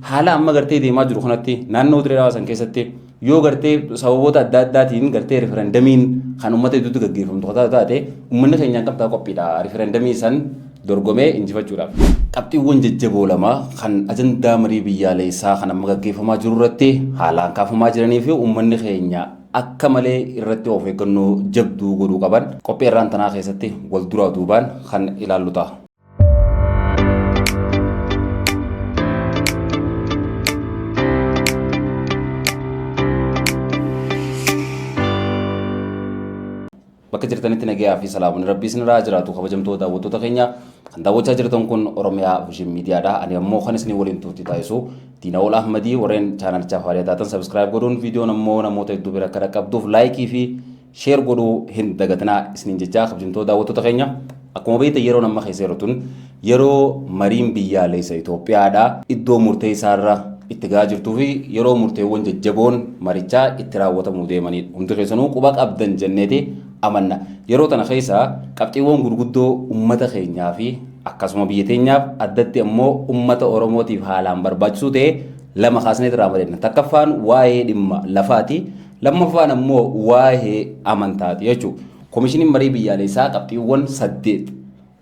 Haala amma gartee deemaa jiru kanatti naannoo Dirree Dhawaa san keessatti yoo gartee sababoota adda addaatiin gartee riferendamiin kan uummata hedduutti gaggeeffamtu kan taate uummanni keenya hangam qophiidha riferendamii san dorgomee injifachuudhaaf. Qabxiiwwan jajjaboo lama kan ajandaa marii biyyaalessaa kan amma gaggeeffamaa jiru irratti haalaan kaafamaa jiranii fi uummanni keenya akka malee irratti of eeggannoo jabduu godhuu qaban qophii irraan tanaa keessatti wal duraa duubaan kan ilaallu ta'a. Bakka jirtanitti nagayaa fi salaamuun rabbii isinirraa jiraatu kabajamtoota daawwattoota keenya kan daawwachaa jirtan kun Oromiyaa Vision Miidiyaadha. Ani ammoo kan isinii waliin turtii taasisu Diinawol Ahmadii warreen chaanalichaaf haaraa taatan subscribe godhuun viidiyoon ammoo namoota hedduu bira akka dhaqqabduuf laayikii fi share godhuu hin dagatinaa isiniin jechaa kabajamtoota daawwattoota keenya. Akkuma beektan yeroon amma keessa jirru tun yeroo mariin biyyaalessa Itoophiyaadha iddoo murteessaarra itti gahaa jirtuu fi yeroo murteewwan jajjaboon marichaa itti raawwatamuu deemanidha. Hundi keessanuu quba qabdan jenneeti amanna. Yeroo tana keessa qabxiiwwan gurguddoo uummata keenyaa fi akkasuma biyya teenyaaf addatti ammoo uummata Oromootiif haalaan barbaachisuu ta'e lama kaasnee irraa mari'anna. Takkaffaan waa'ee dhimma lafaati. Lammaffaan ammoo waa'ee amantaati jechuudha. Komishiniin marii biyyaalessaa qabxiiwwan 8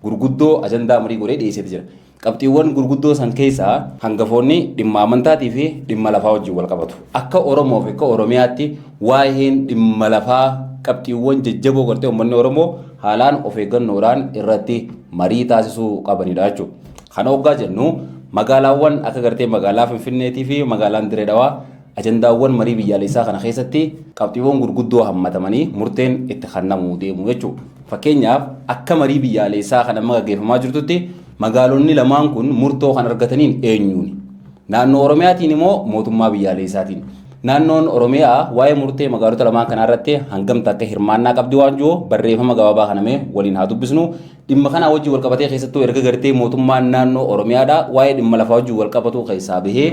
gurguddoo ajandaa marii godhee dhiyeessee jira. Qabxiiwwan gurguddoo san keessaa hangafoonni dhimma amantaatii fi dhimma lafaa wajjin wal qabatu. Akka Oromoo fi akka Oromiyaatti waa'een dhimma lafaa qabxiiwwan jajjaboo gartee uummanni Oromoo haalaan of eeggannoodhaan irratti marii taasisuu qabanidha jechuudha. Kana hoggaa jennu magaalaawwan akka gartee magaalaa Finfinneetii fi magaalaan Dirree Dhawaa ajandaawwan marii biyyaalessaa kana keessatti qabxiiwwan gurguddoo hammatamanii murteen itti kennamuu deemu jechuudha. Fakkeenyaaf akka marii biyyaalessaa kan amma gaggeeffamaa jirtutti magaalonni lamaan kun murtoo kan argataniin eenyuuni? Naannoo Oromiyaatiin immoo mootummaa biyyaalessaatiin. Naannoon Oromiyaa waa'ee murtee magaalota lamaan kanaa irratti hangam takka hirmaannaa qabdi waan jiru barreeffama gabaabaa kanamee waliin haa dubbisnu. Dhimma kanaa wajjin wal qabatee keessattuu erga gartee mootummaan naannoo Oromiyaadha waa'ee dhimma lafaa wajjin wal qabatu keessaa bahee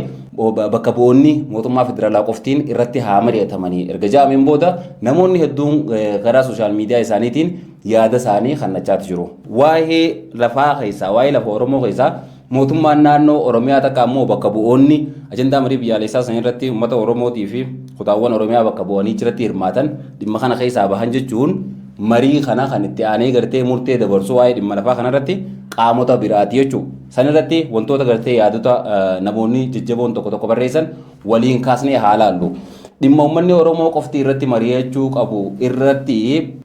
bakka bu'oonni mootummaa federaalaa qoftiin irratti haa mari'atamanii erga ja'ameen booda namoonni hedduun karaa sooshaal miidiyaa isaaniitiin yaada isaanii kennachaatu jiru. Waa'ee lafaa keessaa waa'ee lafa Oromoo keessaa mootummaan naannoo Oromiyaa takka ammoo bakka bu'oonni ajandaa marii biyyaalessaa san irratti uummata Oromootii fi kutaawwan Oromiyaa bakka bu'anii jiratti hirmaatan dhimma kana keessaa bahan jechuun marii kana kan itti aanee gartee murtee dabarsu waa'ee dhimma lafaa kanarratti qaamota biraati jechuudha. San irratti wantoota gartee yaadota namoonni jajjaboon tokko tokko barreessan waliin kaasnee haa laallu. Dhimma uummanni Oromoo qofti irratti mari'achuu qabu irratti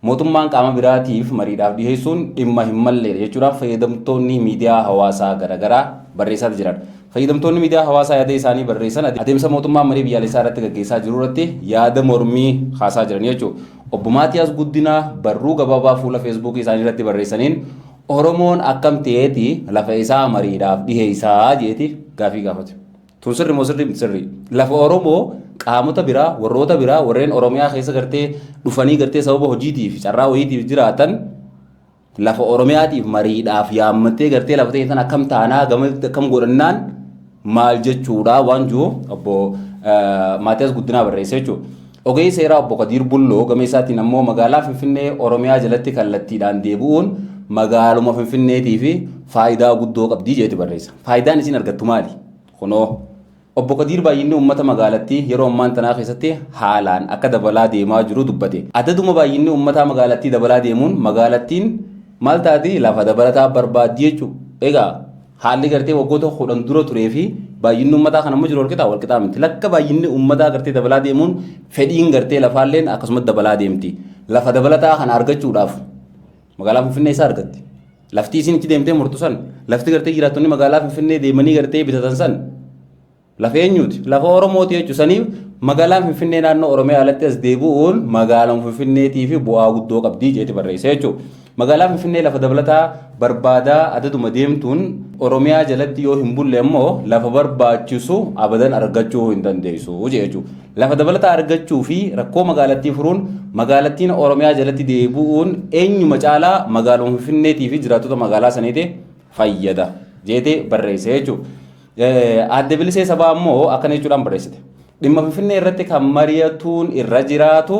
mootummaan qaama biraatiif mariidhaaf dhiyeessuun dhimma hin malleedha jechuudhaan fayyadamtoonni miidiyaa hawaasaa garaagaraa barreessaa jiran. Fayyadamtoonni miidiyaa hawaasaa yaada isaanii barreessan adeemsa mootummaan marii biyyaalessaa irratti gaggeessaa jiru irratti yaada mormii kaasaa jiran jechuudha. Obbo Maatiyaas Guddinaa barruu gabaabaa fuula Feesbuukii isaanii irratti barreessaniin Oromoon akkam ta'eeti lafa isaa mariidhaaf dhiheessaa jeeti gaafii gaafate. Tun sirri moo sirri miti sirri. Lafa Oromoo qaamota biraa warroota biraa warreen Oromiyaa keessa gartee dhufanii gartee sababa hojiitiif carraa hojiitiif jiraatan lafa Oromiyaatiif mariidhaaf yaammattee gartee lafa ta'e tan akkam taanaa gama akkam godhannaan maal jechuudha waan jiru obbo Maatiyaas Guddinaa barreesse jechuudha. Ogeessi seeraa obbo Kadiir Bulloo gama isaatiin ammoo magaalaa Finfinnee Oromiyaa jalatti kallattiidhaan deebi'uun magaaluma Finfinneetii fi faayidaa guddoo qabdii jeeti barreessa. Faayidaan isin argattu maali? Kunoo obbo Kadiir baay'inni uummata magaalattii yeroo ammaan tanaa keessatti haalaan akka dabalaa deemaa jiru dubbate. Adaduma baay'inni uummataa magaalattii dabalaa deemuun magaalattiin maal taati lafa dabalataa barbaaddi jechuudha. Egaa haalli gartee waggoota 10 dura turee fi baay'inni uummataa kan amma jiru walqixaa walqixaa miti. Lakka baay'inni uummataa gartee dabalaa deemuun fedhiin gartee lafaalleen akkasumas dabalaa deemti. Lafa dabalataa kana argachuudhaaf magaalaa Finfinnee isaa argatti. Lafti isin itti deemtee murtu san lafti gartee jiraattonni magaalaa Finfinnee deemanii gartee bitatan san lafa eenyuuti? Lafa Oromooti jechuudha. Saniif magaalaan Finfinnee naannoo Oromiyaa alatti as deebi'uun magaalaa Finfinneetii fi bu'aa guddoo qabdii jeeti barreessa jechuudha. Magaalaa Finfinnee lafa dabalataa barbaadaa adaduma deemtuun Oromiyaa jalatti yoo hin bulle immoo lafa barbaachisu abadan argachuu hin dandeessu jechuudha. Lafa dabalataa argachuu fi rakkoo magaalattii furuun magaalattiin Oromiyaa jalatti deebi'uun eenyuma caalaa magaaluma Finfinneetii fi jiraattota magaalaa saniiti fayyada jeetee barreesse jechuudha. Aadde Bilisee Sabaa immoo akkana jechuudhaan barreessite. Dhimma Finfinnee irratti kan mari'atuun irra jiraatu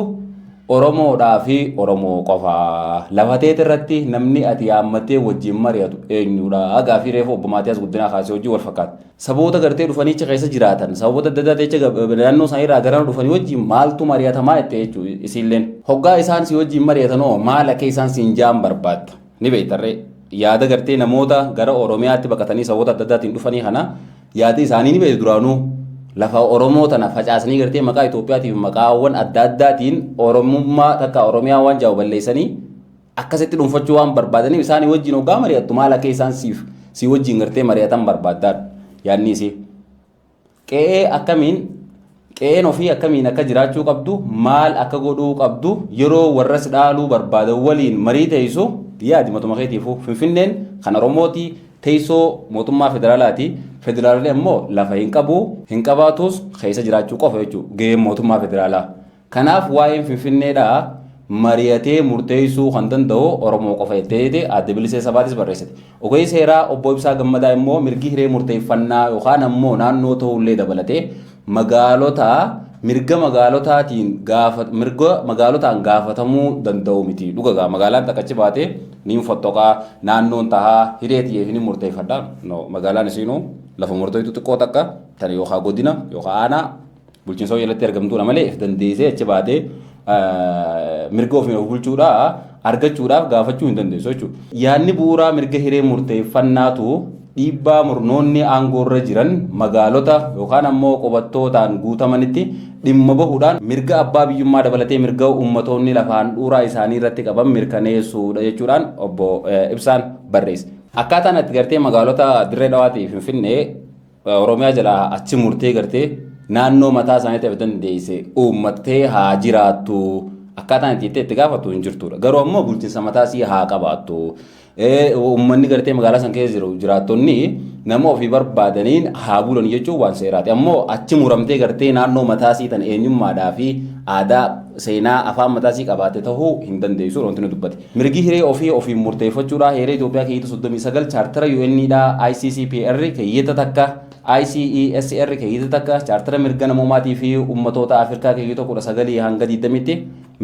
Oromoodhaa fi Oromoo qofa. Lafa teeti irratti namni ati yaammattee wajjin mari'atu eenyudha? Gaafii reefu obbo Maatiyaas Guddinaa kaasee wajjin wal fakkaata. Saboota gartee dhufanii achi keessa jiraatan, sababoota adda addaa jecha naannoo isaanii irraa garana dhufanii wajjin maaltu mari'atamaa jette jechuudha isiilleen. Hoggaa isaan si wajjin mari'atan hoo maal akka isaan siin ja'an barbaadda? Ni beektarree. Yaada gartee namoota gara Oromiyaatti baqatanii sababoota adda addaatiin dhufanii kana yaada isaanii ni beektu duraanuu. Lafa Oromoo tana facaasanii gartee maqaa Itoophiyaatiif maqaawwan adda addaatiin Oromummaa takka Oromiyaa waan jaa'u balleessanii akkasitti dhuunfachuu waan barbaadaniif isaanii wajjin hoggaa mari'attu maal akka isaan siif si wajjin gartee mari'atan barbaaddaadha yaadni isii. Qe'ee akkamiin qe'een ofii akkamiin akka jiraachuu qabdu maal akka godhuu qabdu yeroo warra si dhaaluu barbaadan waliin marii teessu yaadi matuma keetiifuu. Finfinneen kan Oromooti, teessoo mootummaa federaalaati. Federaalli ammoo lafa hin qabu, hin qabaatus, keessa jiraachuu qofa jechuudha gaheen mootummaa federaalaa. Kanaaf waa'een Finfinneedhaa mari'atee murteessuu kan danda'u Oromoo qofa jettee Aadde Bilisee Sabaatis barreessite. Ogeessi seeraa Obbo Ibsaa Gammadaa immoo mirgi hiree murteeffannaa yookaan ammoo naannoo ta'ullee dabalatee magaalota mirga magaalotaatiin gaafa mirga magaalotaan gaafatamuu danda'u miti. Dhuga gaa magaalaan takka achi baatee niin fottoqaa naannoon tahaa hiree xiyyeef ni murteeffadha. No, magaalaan isiinuu lafa murteessitu xiqqoo takka tan yookaan godina yookaan aanaa bulchiinsa jalatti argamtuudha malee if dandeessee achi baatee mirga ofiin of bulchuudhaa argachuudhaaf gaafachuu hin dandeessu jechuudha. Yaadni bu'uuraa mirga hiree murteeffannaatu dhiibbaa murnoonni aangoorra jiran magaalota yookaan ammoo qubattootaan guutamanitti dhimma bahuudhaan mirga abbaa biyyummaa dabalatee mirga ummatoonni lafaan dhuuraa isaanii irratti qaban mirkaneessuudha jechuudhaan obbo Ibsaan barreesse. Akkaataan itti gartee magaalota Dirree Dhawaatii Finfinnee Oromiyaa jalaa achi murtee gartee naannoo mataa isaanii ta'e dandeesse uummattee haa jiraattu akkaataan itti itti gaafatu hin jirtudha. Garuu ammoo bulchiinsa mataa isii haa qabaattu. Uummanni gartee magaalaa san keessa jiru jiraattonni nama ofii barbaadaniin haa bulan jechuun waan seeraati. Ammoo achi muramtee gartee naannoo mataa isii tan eenyummaadhaa fi aadaa seenaa afaan mataa isii qabaatte ta'uu hin dandeessu wanti nu dubbate. Mirgi hiree ofii ofiin murteeffachuudhaa heera Itoophiyaa keeyyata 39, chaartara UN dha ICCPR keeyyata 1, ICESR keeyyata 1, chaartara mirga namoomaatii fi ummatoota Afrikaa keeyyata 19 hanga 20tti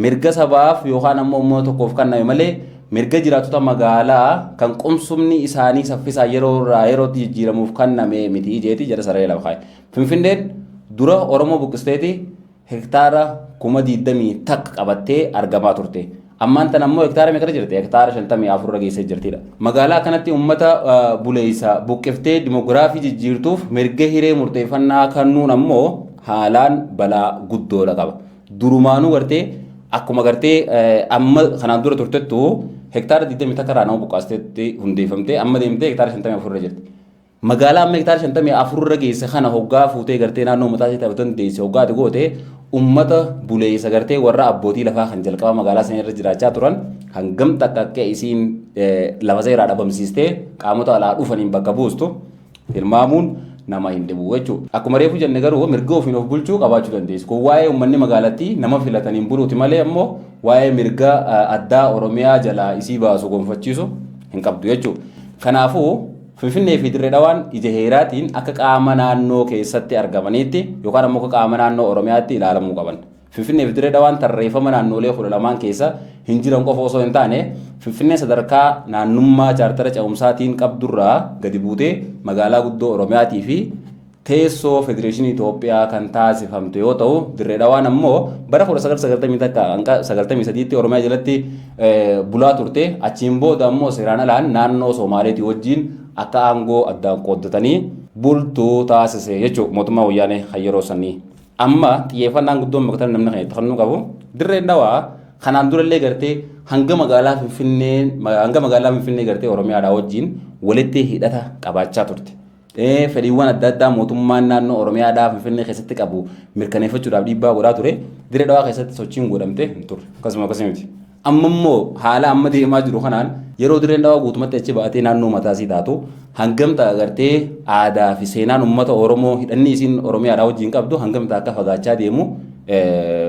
mirga sabaaf yookaan ammoo uummata tokkoof kenname malee mirga jiraattota magaalaa kan qubsumni isaanii saffisaan yeroo irraa yerootti jijjiiramuuf kenname miti jeeti jara sararee lafa kaa'e. Finfinneen dura Oromoo buqqisteeti hektaara 21,000 qabattee argamaa turte. Ammaan tana ammoo hektaara meeqa irra jirti? Hektaara 54 irra geessee jirtidha. Magaalaa kanatti uummata buleessa buqqiftee dimogiraafii jijjiirtuuf mirga hiree murteeffannaa kennuun ammoo haalaan balaa guddoodha qaba. Durumaanuu gartee akkuma gartee amma kanaan dura turtettu hektaara 21 irraa nama buqqaasteetti hundeeffamtee amma deemtee hektaara 54 irra jirti. Magaalaa amma hektaara 54 irra geesse kana hoggaa fuutee gartee naannoo mataa isii ta'uu dandeesse hoggaa ati goote ummata buleessa gartee warra abbootii lafaa kan jalqaba magaalaa sana irra jiraachaa turan hangam takka akka isiin lafa seeraa dhabamsiistee qaamota alaa dhufaniin bakka buustu tilmaamuun nama hin dhibu jechuudha. Akkuma reefu jenne garuu mirga ofiin of bulchuu qabaachuu dandeessu. Kun waa'ee uummanni magaalattii nama filataniin buluuti malee ammoo waa'ee mirga addaa Oromiyaa jalaa isii baasu gonfachiisu hin qabdu jechuudha. Kanaafuu Finfinnee fi Dirree Dhawaan ija heeraatiin akka qaama naannoo keessatti argamaniitti yookaan ammoo akka qaama naannoo Oromiyaatti ilaalamuu qaban. Finfinnee fi Dirree Dhawaan tarreeffama naannoolee 12n keessa hin jiran qofa osoo hin taane Finfinneen sadarkaa naannummaa chaartara ce'umsaatiin qabdurraa gadi buutee magaalaa guddoo Oromiyaatii fi teessoo Federeeshinii Itoophiyaa kan taasifamte yoo ta'u, Dirree Dhawaan ammoo bara 1991 hanga 93tti Oromiyaa jalatti bulaa turte. Achiin booda ammoo seeraan alaan naannoo Somaaleetii wajjin akka aangoo addaan qooddatanii bultu taasise jechuudha mootummaa Wayyaanee kan yeroo sanii. Amma xiyyeeffannaan guddoon bakka namni kan itti kennuu qabu Dirreen Dhawaa kanaan durallee gartee hanga magaalaa Finfinnee gartee Oromiyaadhaa wajjin walitti hidhata qabaachaa turte. Fedhiiwwan adda addaa mootummaan naannoo Oromiyaadhaa Finfinnee keessatti qabu mirkaneeffachuudhaaf dhiibbaa godhaa ture. Dirree Dhawaa keessatti sochiin godhamte hin turre. Akkasuma akkasii miti. Amma immoo haala amma deemaa jiru kanaan yeroo Dirreen Dhawaa guutumatti achi baatee naannoo mataa isii taatu hangam ta'a gartee aadaa fi seenaan uummata Oromoo hidhanni isiin Oromiyaadhaa wajjin qabdu hangam ta'a akka fagaachaa deemu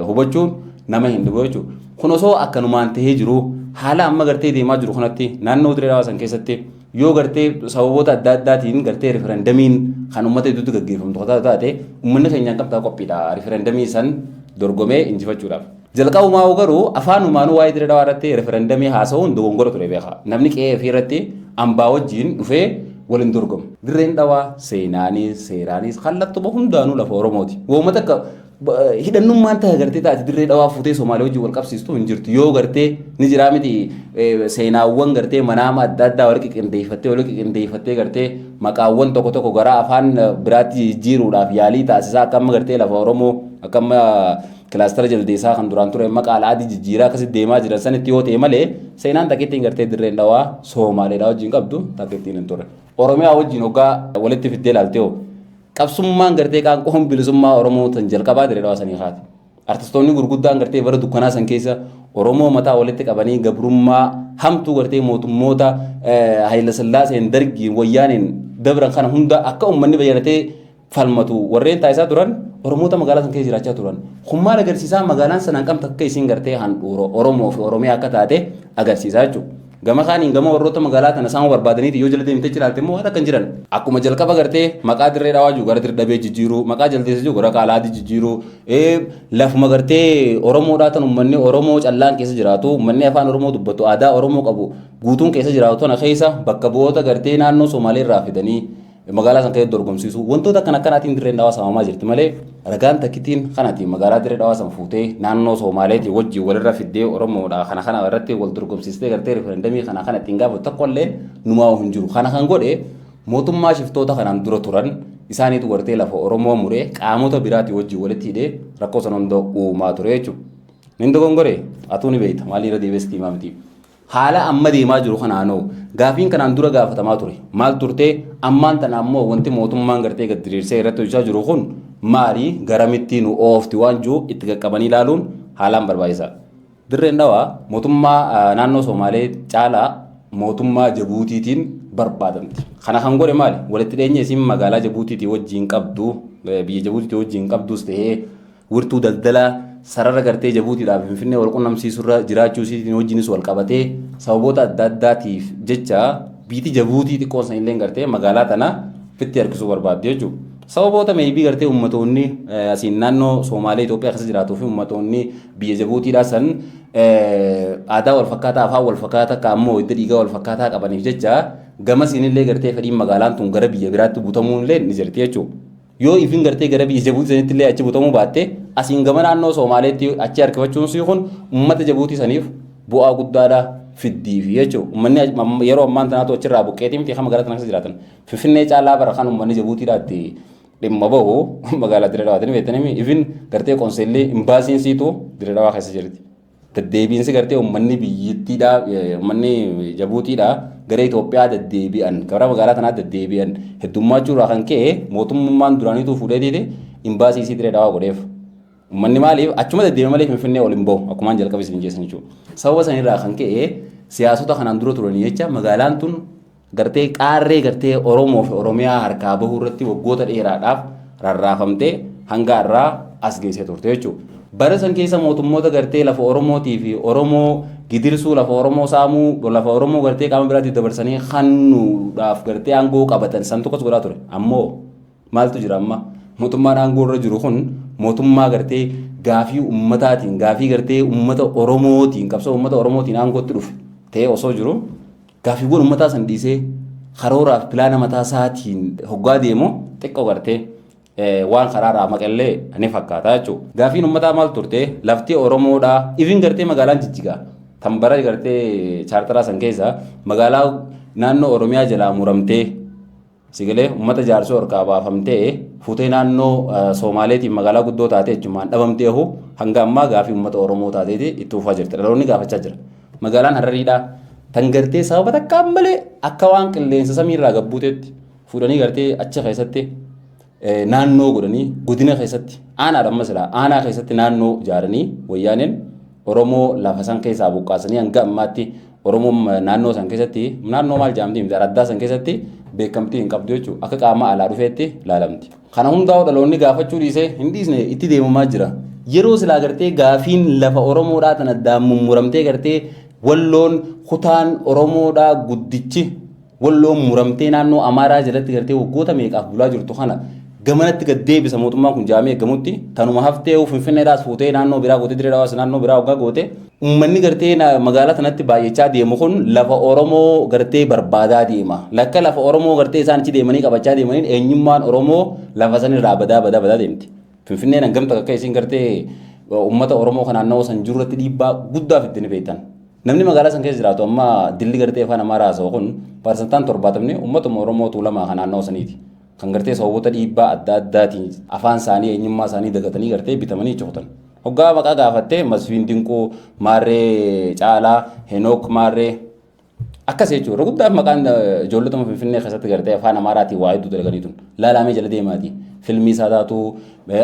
hubachuun nama hin dhibu jechuudha. Kun osoo akkanumaan tahee jiru haala amma gartee deemaa jiru kanatti naannoo Dirree Dhawaa san keessatti yoo gartee sababoota adda addaatiin gartee riferendamiin kan uummata gidduutti gaggeeffamtu taate, uummanni keenya hangam ta'a qophiidha riferendamii san dorgomee injifachuudhaaf? Jalqabumaa garuu afaanumaanuu waa'ee Dirree Dhawaa irratti referendamii haasa'uun dogongora ture beekaa. Namni qe'ee ofii irratti ambaa wajjin dhufee wal hin dorgomu. Dirreen Dhawaa seenaanis seeraanis kallattuma hundaanuu lafa Oromooti. Wooma takka hidhannummaan takka gartee taate Dirree Dhawaa fuutee Somaalee wajjin wal qabsiistu hin jirtu. Yoo gartee ni jiraa miti, seenaawwan gartee manaama adda addaa wal qindeeffattee wal qindeeffattee gartee maqaawwan tokko tokko gara afaan biraatti jijjiiruudhaaf yaalii taasisaa, akka amma gartee lafa Oromoo akka amma kilaastara jaldeessaa kan duraan ture maqaa al'aadii jijjiiraa akkasitti deemaa jiran sanitti yoo ta'e malee, seenaan takkittiin gartee Dirreen Dhawaa Soomaaleedhaa wajjin qabdu takkittiin hin turre. Oromiyaa wajjin hoggaa walitti fiddee ilaalte hoo, qabsummaan gartee qaanqoon bilisummaa Oromoo tan jalqabaa Dirree Dhawaa sanii kaate. Artistoonni gurguddaan gartee bara dukkanaa san keessa Oromoo mataa walitti qabanii gabrummaa hamtuu gartee mootummoota Hayila Sillaaseen, Dargiin, Wayyaaneen dabran kana hunda akka uummanni bayyanatee falmatu warreen taasisaa turan Oromoota magaalaa san keessa jiraachaa turan. Kun maal agarsiisaa? Magaalaan sanaan qabta akka isiin gartee handhuura Oromoo fi Oromiyaa akka taate agarsiisaa jechuudha. Gama kaaniin gama warroota magaalaa tana isaan barbaadaniiti yoo jala deemtee ilaalte immoo waan akka hin jiran. Akkuma jalqaba gartee maqaa Dirree Dhawaa jiru gara Dirree Dhabee jijjiiruu, maqaa Jaldeessa jiru gara Qaalaadii jijjiiruu, lafuma gartee Oromoodhaa tan uummanni Oromoo callaan keessa jiraatu, uummanni afaan Oromoo dubbatu, aadaa Oromoo qabu guutuun keessa jiraatu tana keessa bakka bu'oota gartee naannoo Somaalee irraa fidanii magaalaa san keessatti dorgomsiisuu, wantoota akkana akkanaatiin Dirreen Dhawaa saamamaa jirti malee, ragaan takkitiin kanati magaalaa Dirree Dhawaa san fuutee naannoo Somaaleetiin wajjin walirra fiddee Oromoodha kana kana irratti wal dorgomsiistee gartee referendamii kana kana ittiin gaafatu tokko illee numaa hin jiru. Kana kan godhe mootummaa shiftoota kanaan dura turan isaaniitu gartee lafa Oromoo muree qaamota biraatii wajjin walitti hidhee rakkoo san hunda uumaa ture jechuudha. Nin dogongore atuu ni beekta, maaliin irra deebi'ee sitti himaa miti. Haala amma deemaa jiru kanaanoo, gaafiin kanaan dura gaafatamaa ture maal turte? Ammaan tana ammoo wanti mootummaan gartee gad diriirsee irratti hojjechaa jiru kun maali, garamitti nu oofti waan jiru itti qaqqabanii ilaaluun haalaan barbaachisaadha. Dirreen Dhawaa mootummaa naannoo Somaalee caalaa mootummaa Jabuutiitiin barbaadamti. Kana kan godhe maali? Walitti dhiyeenya isiin magaalaa Jabuutiitii wajjin qabdu, biyya Jabuutiitii wajjin qabdus ta'ee, wirtuu daldalaa sarara gartee Jabuutiidhaaf Finfinnee wal qunnamsiisurra jiraachuu isiitiin wajjinis wal qabatee, sababoota adda addaatiif jecha biiti Jabuutii xiqqoon sanillee gartee magaalaa tana fitti harkisuu barbaaddi jechuudha. Sababoota meebii gartee ummatoonni asiin naannoo Somaalee Itoophiyaa keessa jiraatuu fi ummatoonni biyya Jabuutiidhaa san aadaa wal fakkaataa, afaan wal fakkaataa, akka ammoo hidda dhiigaa wal fakkaataa qabaniif jecha gamasiinillee gartee fedhiin magaalaan tun gara biyya biraatti butamuun illee ni jirti jechuudha. Yoo ifin gartee gara biyya Jabuutii sanitti illee achi butamuu baatte, asiin gama naannoo Somaaleetti achi harkifachuun sii kun uummata Jabuutii saniif bu'aa guddaadha fiddiifi jechuudha. Uummanni yeroo ammaan tanaatu achirraa buqqeetii miti kan magaalaa tana keessa jiraatan. Finfinnee caalaa bara kan uummanni Jabuutiidhaa itti dhimma bahu magaalaa Dirree Dhawaati ni beektanii, ifin gartee qonseellee imbaasiin siitu Dirree Dhawaa keessa jirti. Deddeebiinsi gartee uummanni biyyittiidhaa, uummanni Jabuutiidhaa gara Itoophiyaa deddeebi'an, gara magaalaa tanaa deddeebi'an heddummaachuu irraa kan ka'e mootummaan duraaniituu fuudheetiiti imbaasii isii Dirree Dhawaa godheef. Uummanni maaliif achuma deddeebi'e malee Finfinnee ol hin bahu akkumaan jalqaba isin jeessan jechuudha. Sababa sanirraa kan ka'e siyaasota kanaan dura turanii jecha magaalaan tun gartee qaarree gartee Oromoo fi Oromiyaa harkaa bahuu irratti waggoota dheeraadhaaf rarraafamtee hanga har'aa as geessee turte jechuudha. Bara san keessa mootummoota gartee lafa Oromootii fi Oromoo gidirsuu, lafa Oromoo saamuu, lafa Oromoo gartee qaama biraatti dabarsanii kennuudhaaf gartee aangoo qabatan san tokkos godhaa ture. Ammoo maaltu jira amma? Mootummaan aangoo irra jiru kun mootummaa gartee gaafii ummataatiin, gaafii gartee ummata Oromootiin, qabsoo ummata Oromootiin aangootti dhufe ta'ee osoo jiru, gaafiiwwan ummataa san dhiisee karooraaf pilaana mataa isaatiin hoggaa deemu xiqqoo gartee waan karaarraa maqellee ni fakkaata jechuudha. Gaafiin ummataa maal turte? Lafti Oromoodhaa ifin gartee magaalaan Jijjigaa tan bara gartee chaartaraa san keessa magaalaa naannoo Oromiyaa jalaa muramtee sigalee uummata Jaarsoo harkaa baafamtee fuutee naannoo Soomaaleetiin magaalaa guddoo taatee jechumaan dhabamteehu hanga ammaa gaafii uummata Oromoo taateeti itti fufaa jirti. Dhaloonni gaafachaa jira. Magaalaan Harariidhaa tan gartee sababa takkaan malee akka waan qilleensa samiirraa gabbuuteetti fuudhanii gartee achi keessatti naannoo godhanii, godina keessatti aanaadha, amma silaa aanaa keessatti naannoo ijaaranii Wayyaaneen Oromoo lafa san keessaa buqqaasanii, hanga ammaatti Oromoon naannoo san keessatti, naannoo maal jedhamti miti, araddaa san keessatti beekamtii hin qabdu jechuudha. Akka qaama alaa dhufeetti laalamti. Kana hundaa'u dhaloonni gaafachuu dhiisee hin dhiisne, itti deemamaa jira. Yeroo silaa gartee gaafiin lafa Oromoodhaa tana addaan mummuramtee gartee Walloon kutaan Oromoodhaa guddichi Walloon muramtee naannoo Amaaraa jalatti gartee waggoota meeqaaf bulaa jirtu kana Gamanatti gad deebisa mootummaan kun jaamee eeggamutti tanuma haftee Finfinneedhaas fuutee naannoo biraa gootee, Dirree Dhawaas naannoo biraa hoggaa goote, uummanni gartee magaalaa tanatti baay'achaa deemu kun lafa Oromoo gartee barbaadaa deema. Lakka lafa Oromoo gartee isaan achi deemanii qabachaa deemaniin eenyummaan Oromoo lafa sanirraa badaa badaa badaa deemti. Finfinneen hangam takka akka isiin gartee uummata Oromoo kan naannawaa san jiru irratti dhiibbaa guddaa fidde ni beektan. Namni magaalaa san keessa jiraatu amma dilli gartee afaan Amaaraa haasa'u kun parsantaan 70 uummatuma Oromoo Tuulamaa kan naannawaa saniiti. Kan gartee sababoota dhiibbaa adda addaatiin afaan isaanii, eenyummaa isaanii dagatanii gartee bitamanii cufutan. Hoggaa maqaa gaafattee Masfiin Dinquu, Maarree Caalaa, Henook Maarree akkas jechuudha. Guddaaf maqaan ijoollotuma Finfinnee keessatti gartee afaan Amaaraatiin waa hedduu dalaganii tun. Laalaamee jala deemaati. Filmii isaa taatu,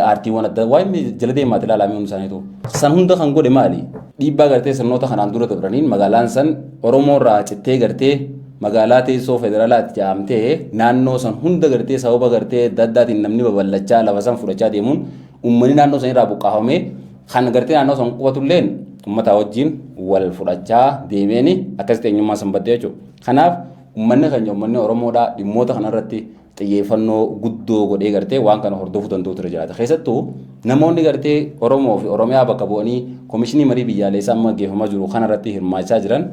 aartiiwwan adda waa inni jala deemaati laalaamee hundi isaaniitu. San hunda kan godhe maali? Dhiibbaa gartee sirnoota kanaan dura dabraniin magaalaan san Oromoo irraa cittee gartee magaalaa teessoo federaalaatti jedhamtee naannoo san hunda gartee sababa gartee adda addaatiin namni babal'achaa lafa san fudhachaa deemuun uummanni naannoo san irraa buqqaafamee kan gartee naannoo san qubatulleen uummataa wajjin wal fudhachaa deemeeni akkasitti eenyummaa san baddee jechuudha. Kanaaf uummanni keenya, uummanni Oromoodhaa, dhimmoota kanarratti xiyyeeffannoo guddoo godhee gartee waan kana hordofuu danda'utu irra jiraata. Keessattuu namoonni gartee Oromoo fi Oromiyaa bakka bu'anii komishinii marii biyyaalessaa amma gaggeeffamaa jiru kanarratti hirmaachaa jiran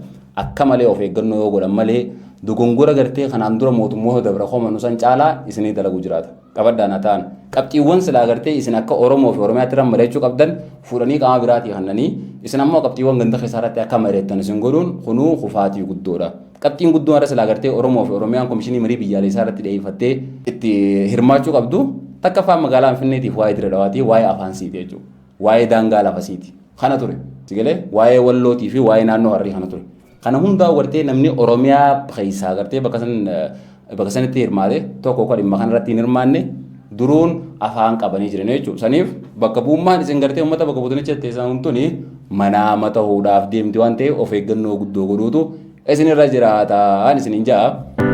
akka malee of eeggannoo yoo godhan malee dogongora gartee kanaan dura mootummoota dabra komannu san caalaa isinii dalaguu jiraata. Qabadhaan haa ta'an. Qabxiiwwan silaa gartee isin akka Oromoo fi Oromiyaatti irra mari'achuu qabdan fuudhanii qaama biraatii kennanii isin ammoo qabxiiwwan ganda keessaa irratti akka mari'attan isin godhuun kunuu kufaatii guddoodha. Qabxiin guddoon har'a silaa gartee Oromoo fi Oromiyaan komishinii marii biyyaalessaa irratti dhiyeeffattee itti hirmaachuu qabdu takkaffaan magaalaa Finfinneetiif waa'ee Dirree Dhawaatii, waa'ee afaan siiti jechuudha. Waa'ee daangaa lafa siiti. Kana ture. Sigalee waa'ee Wallootii fi waa'ee naannoo Harrii kana ture. Kana hundaa gartee namni Oromiyaa keessaa gartee bakka san bakka sanitti hirmaate tokko kan dhimma kanarratti hin hirmaanne duruun afaan qabanii jiran jechuudha. Saniif bakka bu'ummaan isin gartee uummata bakka buutanicha teessan tuni manaama ta'uudhaaf deemti waan ta'eef of eeggannoo guddoo godhuutu isinirra jiraata isinin ja'a.